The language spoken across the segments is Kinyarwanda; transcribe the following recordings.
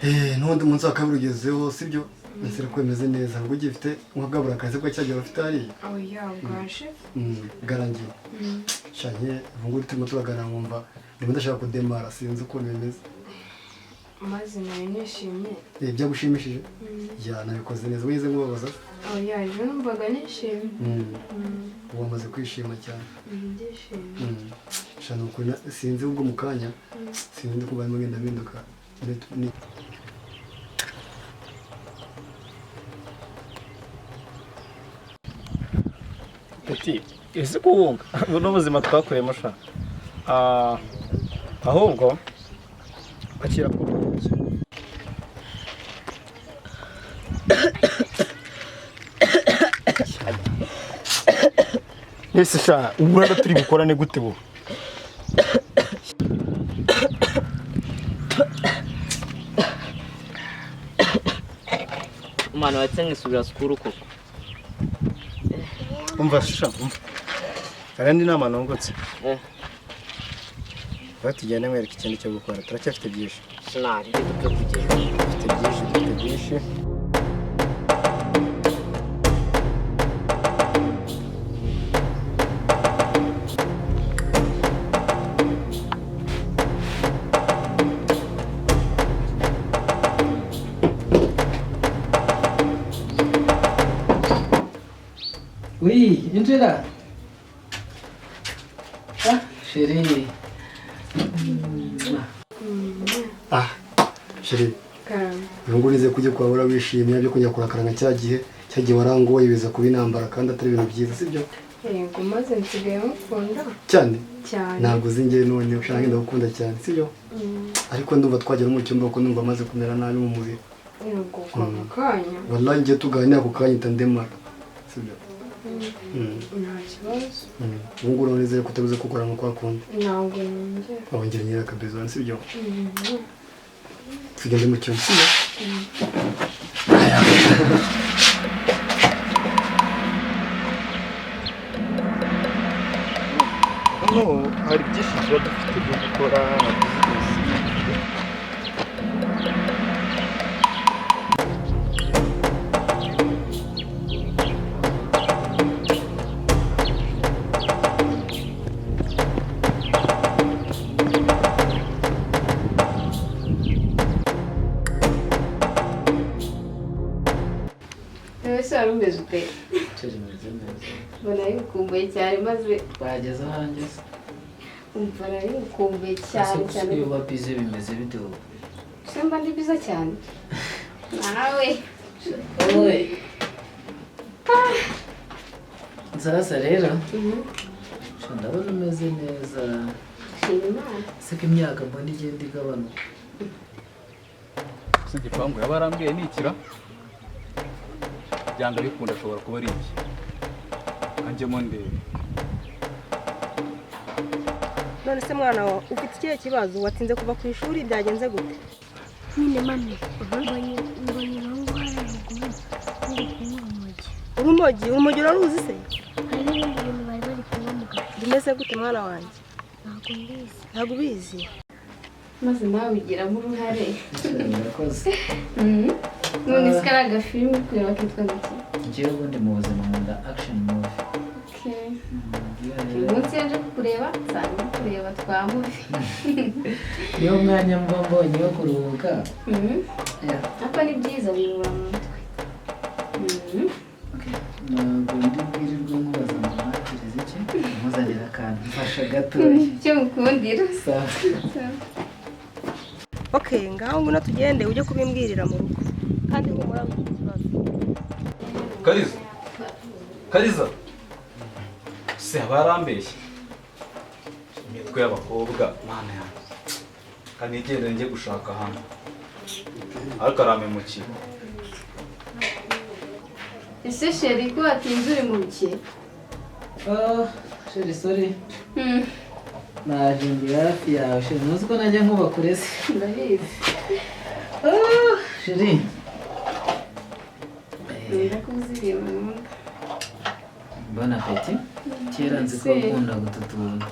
N'ubundi munsi wa kabiri ugezeho, sibyo? Nizere ko bimeze neza. Ngo ugifite nka bwa burakari bwa cyagihe bafite hariya? Oya, bwaje. Bwarangiye. Shanye, ubu ngubu turimo turaganira nkumva ndimo ndashaka kudemara, sinzi ukuntu bimeze. Maze nari nishimye. Byagushimishije? Ya, nabikoze neza. Wigeze nkubabaza? Oya, ejo numvaga nishimye. Ubu wamaze kwishima cyane. Ndishimye. Shana, ukuntu sinzi ubwo mu kanya sinzi ndi kuba ndimo ngenda mpinduka. Ati ese kuwunga ubu ni ubuzima twakuriyemo sha. Ah, ahubwo akira ku rugi. Ese sha, ubu turi bukorane gute bo? Umwana watse nkisubira sukuru koko. Umva sha, umva. Hari indi nama nungutse. Reka tugende nkwereke ikintu cyo gukora, turacyafite byinshi. Sinari dupfe kugenda. Dufite byinshi, dufite byinshi. Oui, injira. Ah, chérie. Ah, chérie. Karame. Ubu ngubu nizeye ko ugiye kuba wishimye byo kujya kurakara nka cya gihe warangoye biza kuba intambara kandi atari ibintu byiza, sibyo? Yego, maze nsigaye mukunda. Cyane. Cyane. Ntabwo uzi njye none ushaka ndagukunda cyane, sibyo? Ariko ndumva twagera mu cyumba kuko ndumva amaze kumera nabi mu mubiri. Yego, kwa kanya. Wallahi ngiye tuganira ako kanya mpita ndemara, sibyo? Nta kibazo. Ubu ngubu nizeye ko utabuze gukora nka kwa kundi. Ntabwo nongera. Wongera nyira akabezo, sibyo? Tugende mu cyumba, sibyo? Hano hari byinshi tuba dufite byo gukora nka bizinesi. Ese wari umeze ute? Chérie, meze neza. Mbona yukumbuye cyane maze. Twageze ahanjye se. Umva, nari ngukumbuye Ese cyane cyane. iyo uba busy bimeze bite wowe? Se mba ndi biza cyane nawe. Wowe. Sasa rero, sha ndabona umeze neza. Shima Imana. Ese ko imyaka mbona igenda igabanuka. Si igipangu yaba arambwiye ni ikira byanga bikunda ashobora kuba ari iki kanjyemo ndebe. None se mwana wawe, ufite ikihe kibazo? Watinze kuva ku ishuri, byagenze gute? Nyine mami, mbonye abahungu hariya ruguru bari kunywa urumogi. Urumogi? Urumogi uraruzi se? Hari n'ibindi bintu bari bari kunywa mu gacupa. Bimeze gute, mwana wanjye? Ntabwo mbizi. Ntabwo ubizi? Maze nawe ubigiramo uruhare. Chérie, murakoze. None se kari agafilimi uri kureba kitwa gake? Njyewe ubundi mu buzima nkunda action movie. Okay. Iyo Uyu rero munsi yaje kukureba nsanga uri kureba twa movie. Niyo mwanya mba mbonye wo kuruhuka. Yeah. Ariko ni byiza, biruhura mu mutwe. Okay. Ntabwo ndi bwirirwe nkubaza ngo mwakirize iki, nkuzanira akantu mfasha gatoya. Icyo mukundira. Sawa. Okay, ngaho ngwino tugende ujye kubimbwirira mu rugo, kandi humura, ufite ikibazo. Kariza, Kariza, se aba yarambeshye? Imitwe y'abakobwa, mana yanjye, kanigendere njye gushaka hano, ariko arampemukiye. Ese chéri, ko watinze, uri mu biki? Oh, chérie, sorry. Naje ndi hafi yawe, chérie. Ntuzi ko najya nkuba kure se? Ndabizi. Ah, chérie. Nkunda ko uzi ibintu nkunda. Bon appétit. Kera nzi ko Merci. ukunda gututunga.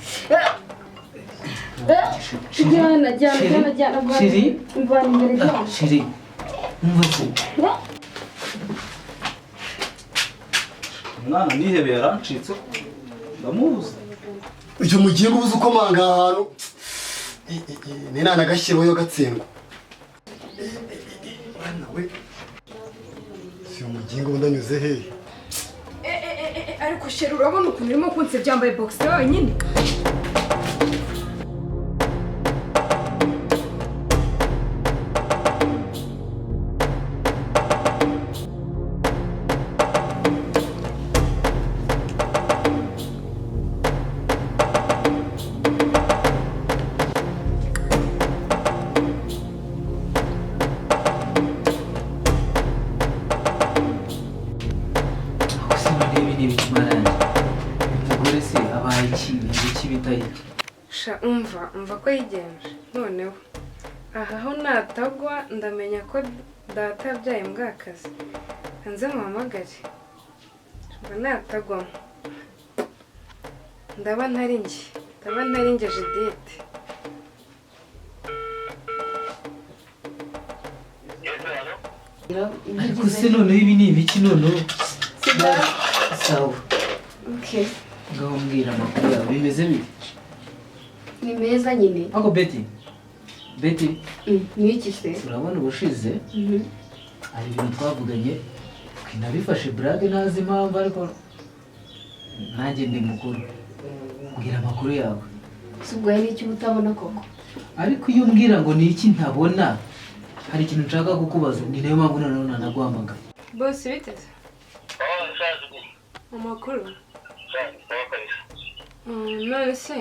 Jyana, jyana, jyana, jyana. Chérie. Mvana imbere, jyana. Chérie, umva se. Umwana nihebeye yarancitse, ndamubuza. Icyo mugiye ubuze ukomanga ahantu ni nana gashyiriweho yo gatsindwa. Mwana we, si umugingo ndanyuze hehe? Ariko chérie, urabona ukuntu urimo kunsebya, byambaye boxe wenyine. Aho se none ibi ni ibiki maranje? Uyu mugore se abaye iki? Ni ibiki bitaye iki? Sha, umva, umva ko yigenje noneho. Aha ho natagwa ndamenya ko data yabyaye imbwakazi. Hanze muhamagare ngo natagwamo ndaba ntari njye, ndaba ntari njye Judith. Ariko se noneho ibi ni ibiki noneho? Sawa. Okay. Ngaho mbwira amakuru yawe, bimeze bite? Ni meza nyine. Ariko Betty, Betty. Ni iki se? Urabona ubushize hari ibintu twavuganye nabifashe burage ntazi impamvu, ariko nanjye ndi mukuru. Mbwira amakuru yawe. Si ubwo hari icyo utabona koko? Ariko iyo umbwira ngo ni iki ntabona, hari ikintu nshaka kukubaza, ni nayo mpamvu noneho nanaguhamagaye. Bose biteze amakuru. None se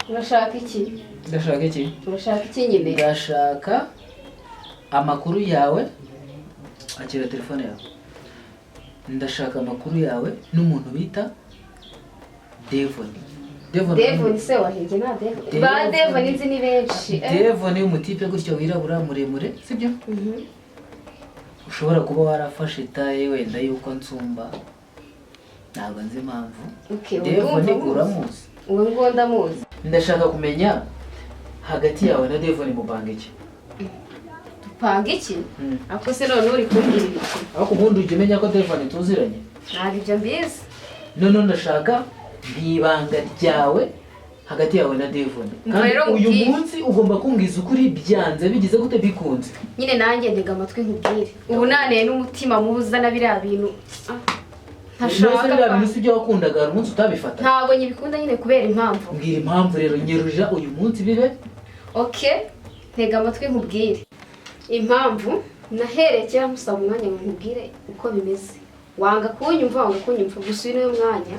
Urashaka iki? Ndashaka iki? Urashaka iki nyine? Ndashaka amakuru yawe. Akira telefone yawe. Ndashaka amakuru yawe n'umuntu bita Devon. Devon. Devon se wahinge nta Devon. Ba Devon nzi ni benshi. Devon ni umutipe gutya wirabura muremure, sibyo? Ushobora kuba warafashe taye wenda yuko nsumba. Ntabwo nzi impamvu. Okay, Devon uramuzi? Uwo ngo ndamuzi. Ndashaka kumenya hagati yawe na Devon mupanga iki? Dupanga iki? Ako se none uri kumbwira iki? Ariko ubundi ujya umenya ko Devon tuziranye? Ntabwo ibyo mbizi. None ndashaka ibanga ryawe hagati yawe na Devon. Kandi uyu munsi ugomba kumbwiza ukuri, byanze bigize gute bikunze. Nyine nanjye ntega amatwi nkubwire. Ubu naneye n'umutima mubuza na biriya bintu. Ntashaka biriya bintu si ibyo wakundaga, hari umunsi utabifata. Ntabwo nyibikunda nyine kubera impamvu. Mbwira impamvu rero, nyerurira uyu munsi bibe. Okay, ntega amatwi nkubwire. Impamvu nahereye kera musaba umwanya ngo nkubwire uko bimeze. Wanga kunyumva, wanga kunyumva, gusa uyu niwe mwanya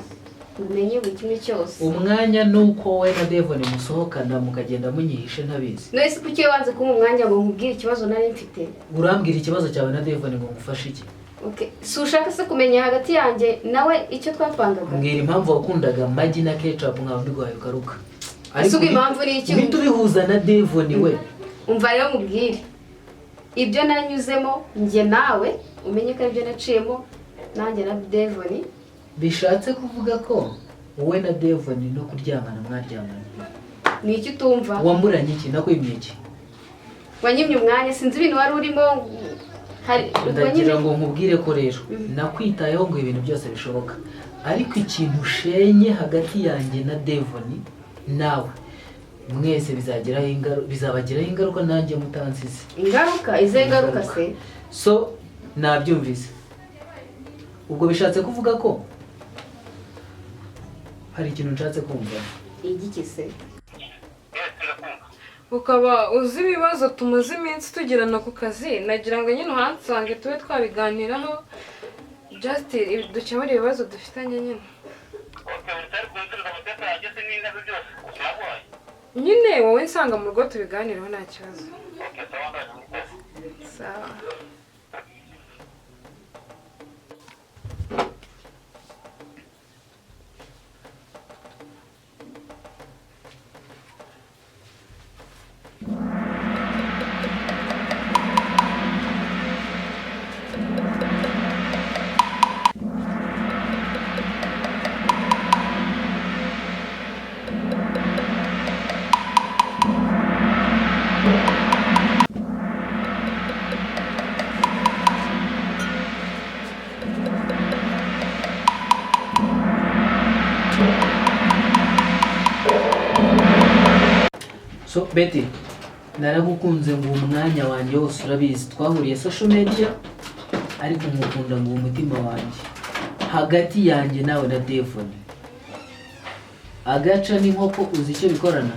umenye buri kimwe cyose. Umwanya nuko wowe na Devon musohokana mukagenda munyihishe ntabizi. None se kuki wanze kumpa umwanya ngo nkubwire ikibazo nari mfite? Urambwira ikibazo cyawe na Devon ngo ngufashe iki? Okay, si ushaka se kumenya hagati yanjye nawe icyo twapangaga? Mbwira impamvu wakundaga amagi na ketchup nkaba mbiguhaye ukaruka. Ariko impamvu ni iki? Uhita ubihuza na Devon we. Umva rero mubwire. Ibyo nanyuzemo njye nawe umenye ko ibyo naciyemo nanjye na Devon. Bishatse kuvuga ko wowe na Devon no kuryamana mwaryamana. Ni iki utumva? Wamburanye iki? Nakwimye iki? Wanyimye umwanya, sinzi ibintu wari urimo. Ndagira ngo nkubwire ko rero nakwitayeho ngo ibintu byose bishoboka, ariko ikintu ushenye hagati yanjye na Devon nawe mwese bizagiraho ingaruka, bizabagiraho ingaruka nanjye mutansize. Ingaruka? Ize ngaruka se? So nabyumvise. Ubwo bishatse kuvuga ko hari ikintu nshatse kumva. Igiki se? Ukaba uzi ibibazo tumaze iminsi tugirana ku kazi, nagira ngo nyine uhansange tube twabiganiraho, just dukemure ibibazo dufitanye nyine. Nyine wowe nsanga mu rugo tubiganireho nta kibazo. Sawa. So Betty, naragukunze ngo umwanya wanjye wose urabizi, twahuriye social media ariko nkukunda ngo umutima wanjye hagati yanjye nawe na Devon. Agaca n'inkoko uzi icyo bikorana?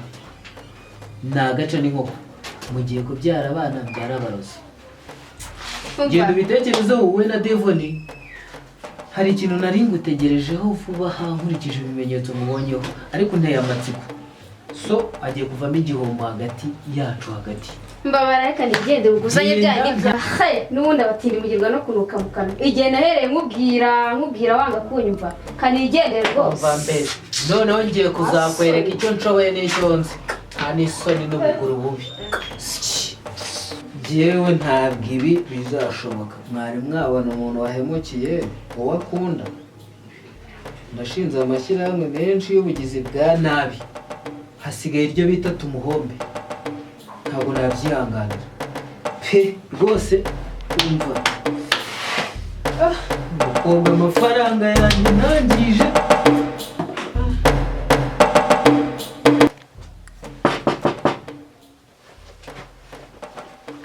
Ni agaca n'inkoko. Mugiye kubyara abana mbyara abarozi. Genda ubitekerezeho wowe na Devon. Hari ikintu nari ngutegerejeho vuba aha nkurikije ibimenyetso mubonyeho, ariko nteye amatsiko. So agiye kuvamo igihombo hagati yacu hagati. Mbabara reka nigende uguzanye bya nibya. N'ubundi abatindi mugirwa no kunuka mu kanwa. Igihe nahereye nkubwira wanga kunyumva. Kanigendere rwose. Umva mbere. Noneho ngiye kuzakwereka icyo nshoboye n'icyo nzi. Nta n'isoni n'ubuguru bubi. Jyewe ntabwo ibi bizashoboka. Mwari mwabona umuntu wahemukiye uwo akunda. Nashinze amashyirahamwe menshi y'ubugizi bwa nabi. Hasigaye iryo bita tumuhombe. Ntabwo nabyihanganira pe rwose. Umva umukobwa amafaranga yanjye nangije.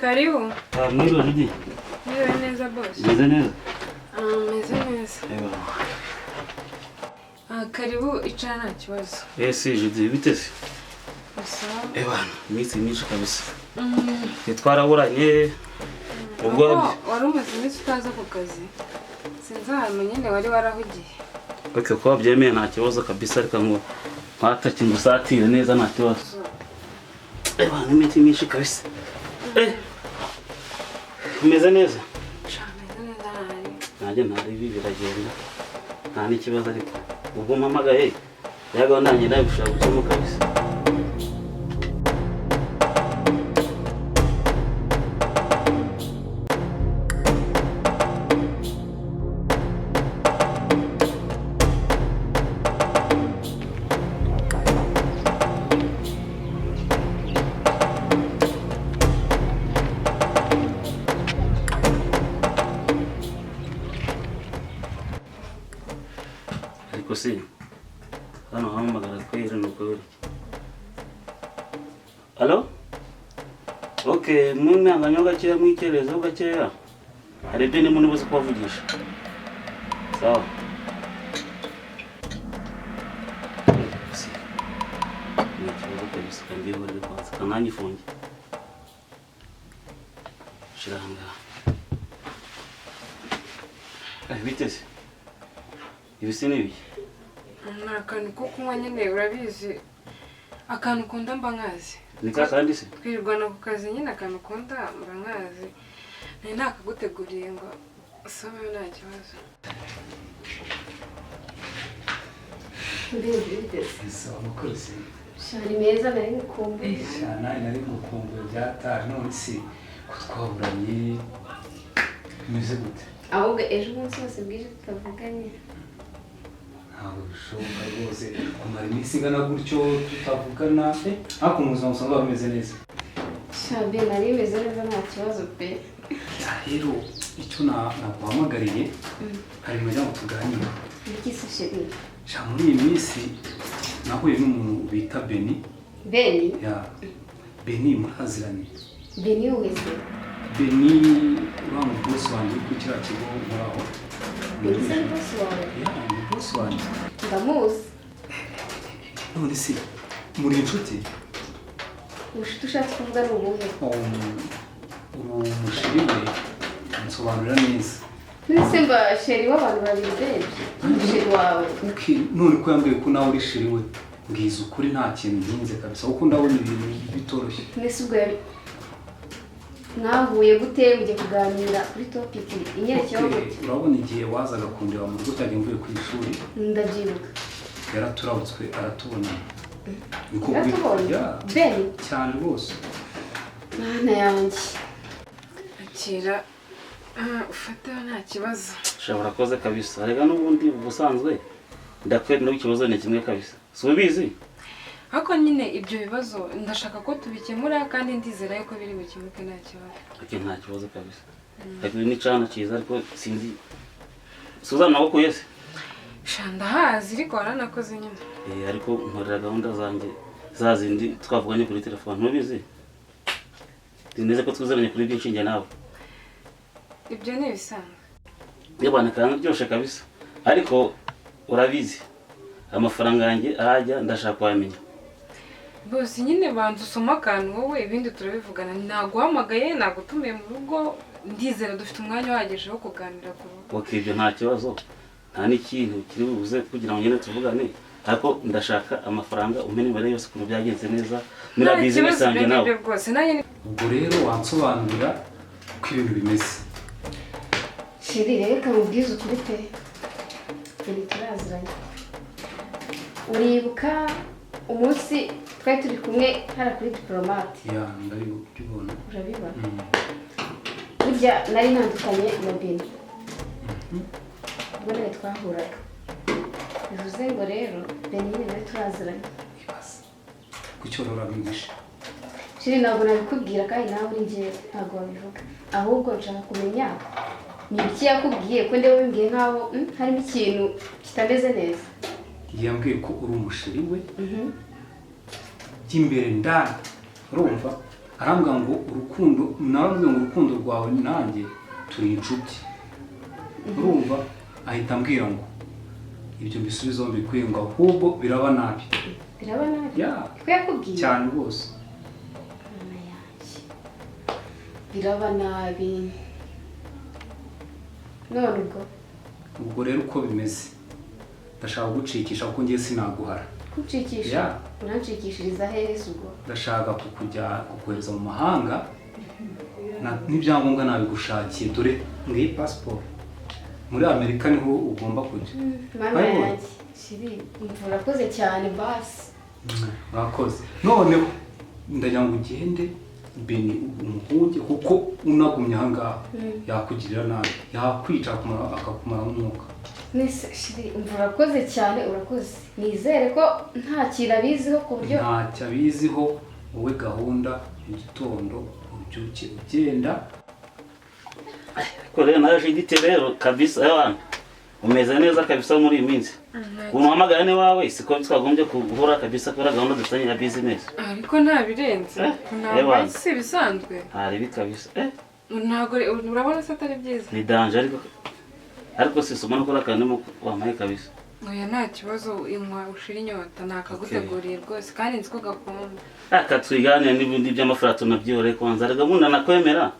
Karibu. Mwiriwe Judy. Mwiriwe neza boss. Meze neza? Meze neza. Karibu icara nta kibazo. Ese Judy bite se? Ebana, iminsi myinshi kabisa. Twaraburanye ubwo wari umaze iminsi utaza ku kazi. Sinzi ahantu nyine wari warahugiye. Okay, ko byemeye nta kibazo kabisa, ariko ngo mpataki ngo usatire neza nta kibazo. Ebana, iminsi myinshi kabisa. Umeze neza? Meze neza ntari. Nanjye ntari ibi biragenda. Nta n'ikibazo ariko ubwo mpamagaye yaga nanjye nabishaka gukemuka kabisa. Ariko si hano hamagara kwera nuko iki. Allo? Okay, mwimwe gakeya mwikerezo gakeya. Hari ibyo ndimo nibuze kubavugisha. Sawa. Ni ikibazo kabisa kandi bihorere kwanza kananyifunge. Shira ahangaha. Biteze. Ibi si ni ibiki? Ni akantu ko kunywa nyine urabizi. Akantu ukunda mba nkazi. Ni ka kandi se? Twirwana ku kazi nyine akantu ukunda mba nkazi. Nari nakaguteguriye ngo usome nta kibazo. Shari meza nari ngukumbuye. Shana nari ngukumbuye byataje none se ko twaburanye bimeze gute? Ahubwo ejo umunsi wose bwije tutavuganye. Ntabwo bishoboka rwose kumara iminsi ingana gutyo tutavugana, ariko mu buzima busanzwe bameze neza. Shabe nari meze neza nta kibazo pe. Rero icyo naguhamagariye hari mu ngo tuganire. Iki se chéri? Sha muri iyi minsi nahuye n'umuntu bita Beni. Beni? Ya. Beni muraziranye. Beni wese? Beni uriya mu boss wanjye ku kiriya kigo nkoraho. Beni se ni boss wawe? Ya, ni boss wanjye. Ndamuzi. None se muri inshuti? Ubushuti ushatse kuvuga ni ubuhe? Uri umusheri we nsobanurira neza. None se mba sheri w'abantu babiri benshi? Umusheri wawe. Okay, none ko yambwiye ko nawe uri sheri we. Mbwiza ukuri nta kintu nkinze kabisa kuko ndabona ibintu bitoroshye. Nese ubwo mwahuye gute mujye kuganira kuri topic inyerekeyeho gute? Urabona igihe wazaga kundeba mu rugo cyagiye mvuye ku ishuri. Ndabyibuka. Yaraturabutswe aratubona. Niko yaratubonye? Beni? Cyane rwose. Mana yanjye. Akira ufate nta kibazo. Shobora koze kabisa. Rega n'ubundi ubusanzwe ndakwera n'ikibazo ni kimwe kabisa. Si ubizi? Ariko nyine ibyo bibazo ndashaka ko tubikemura kandi ndizera yuko biri bukemuke nta kibazo. Okay, nta kibazo kabisa. Ariko ni cana cyiza ariko sinzi. Suzana nawe yese. Sha ndahazi ariko waranakoze nyine. Ariko nkorera gahunda zanjye Za zindi twavuganye kuri telefone ntubizi? Nzi ko twuzeranye kuri byinshi njye nawe. Ibyo ni ibisanzwe. Yabana kandi byoshe kabisa. Ariko urabizi amafaranga yanjye ahajya ndashaka kuyamenya. Bose nyine banza usoma akantu wowe ibindi turabivugana. Naguhamagaye nagutumiye mu rugo ndizera dufite umwanya uhagije wo kuganira ku rugo. Okay, ibyo nta kibazo. Nta n'ikintu kiri bubuze kugira ngo nyine tuvugane. Ariko ndashaka amafaranga umene imibare yose ukuntu byagenze neza muri business yanjye nawe. Ubwo rero wansobanurira uko ibintu bimeze. Shiri reka mubwize ukuri pe. Ibintu turaziranye. Uribuka umunsi twari turi kumwe hara kuri Diplomate? Ya, ndabibona. Urabibona? Burya nari ntandukanye na Beni. Ubwo nawe twahuraga. Bivuze ngo rero Beni nyine nawe turaziranye. Kuki urabimisha? Shiri ntabwo nabikubwira kandi nawe uri njyewe ntabwo wabivuga. Ahubwo nshaka kumenya ni iki yakubwiye ko ndeba bimbwiye nkaho harimo ikintu kitameze neza. Yambwiye ko uri umusheri we by'imbere ndani, urumva? Arambwira ngo urukundo, narambwira ngo urukundo rwawe nanjye turi inshuti. Urumva? Ahita ambwira ngo ibyo mbisubizo mbikwiye ngo ahubwo biraba nabi. Biraba nabi? Ya. Ko yakubwiye? Cyane rwose. Mama yanjye. Biraba nabi. None ubwo? Ubwo rero uko bimeze ndashaka gucikisha kuko ngiye sinaguhara. Kucikisha? Urancikishiriza hehe ubwo? Ndashaka kukujya kukohereza mu mahanga n'ibyangombwa nabigushakiye dore ngiyi passport. Muri Amerika niho ugomba kujya. Mama yanjye, Shiri, urakoze cyane basi. Urakoze. Noneho ndagira ngo ugende Beni umuhunge kuko unagumye aha ngaha yakugirira nabi, yakwica akakumara umwuka. Nese Shiri, urakoze cyane, urakoze. Nizere ko nta kintu abiziho ku buryo ntacyo abiziho. Wowe gahunda mu gitondo ubyuke ugenda. Ariko rero naje igite rero kabisa abantu umeze neza kabisa muri iyi minsi. Umuhamagara ni wawe siko twagombye guhura kabisa kubera gahunda dufitanye ya business. Ariko nta birenze. Ntabwo si bisanzwe. Hari bi kabisa. Ntabwo urabona se atari byiza. Ni danger ariko si soma no kora kantu wamaye kabisa. Oya nta kibazo, inywa ushira inyota nakaguteguriye rwose kandi nzi ko gakunda. Akatwigane n'ibindi by'amafaranga tunabyore kwanza arega munda nakwemera.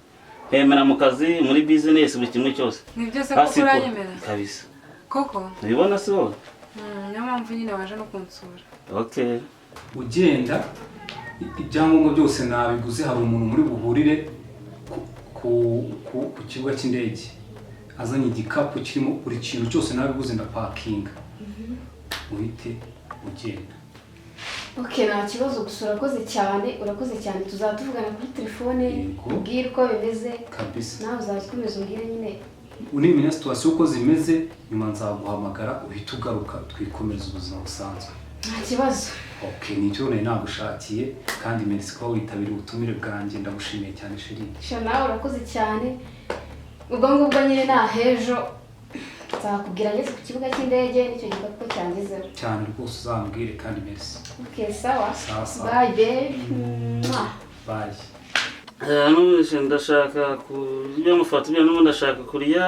Kwemera mu kazi muri business buri kimwe cyose. Ni byose ko uranyemera? Kabisa. Koko? Nibona se wowe? Niyo mpamvu nyine waje no kunsura. Okay. Ugenda ibyangombwa byose nabiguze hari umuntu muri buhurire ku kibuga cy'indege. Azanye igikapu kirimo buri kintu cyose nabiguze ndapakinga. Uhite ugenda. Okay, nta kibazo gusa urakoze cyane, urakoze cyane. Tuzatuvugana kuri telefone, ubwire uko bimeze. Kabisa. Nawe uzakomeza umbwire nyine. Unimenya situation uko zimeze nyuma nzaguhamagara uhite ugaruka twikomereza ubuzima busanzwe. Nta kibazo. Okay, nicyo nari nagushakiye kandi merci ko witabiriye ubutumire bwanjye ndagushimiye cyane Shiri. Sha nawe urakoze cyane. Ubwo ngubwo nyine na hejo nzakubwira ngeze ku kibuga cy'indege nicyo gikapu cyangezeho. Cyane rwose uzambwire kandi merci. Okay, sawa. Sawa sawa. Bye babe. Bye. None ndashaka kurya amafata ibyo n'ubundi ndashaka kurya.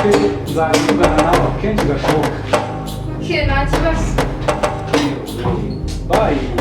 Pe nzabivugana nawe kenshi gashoboka. Okay, nta kibazo. Bye.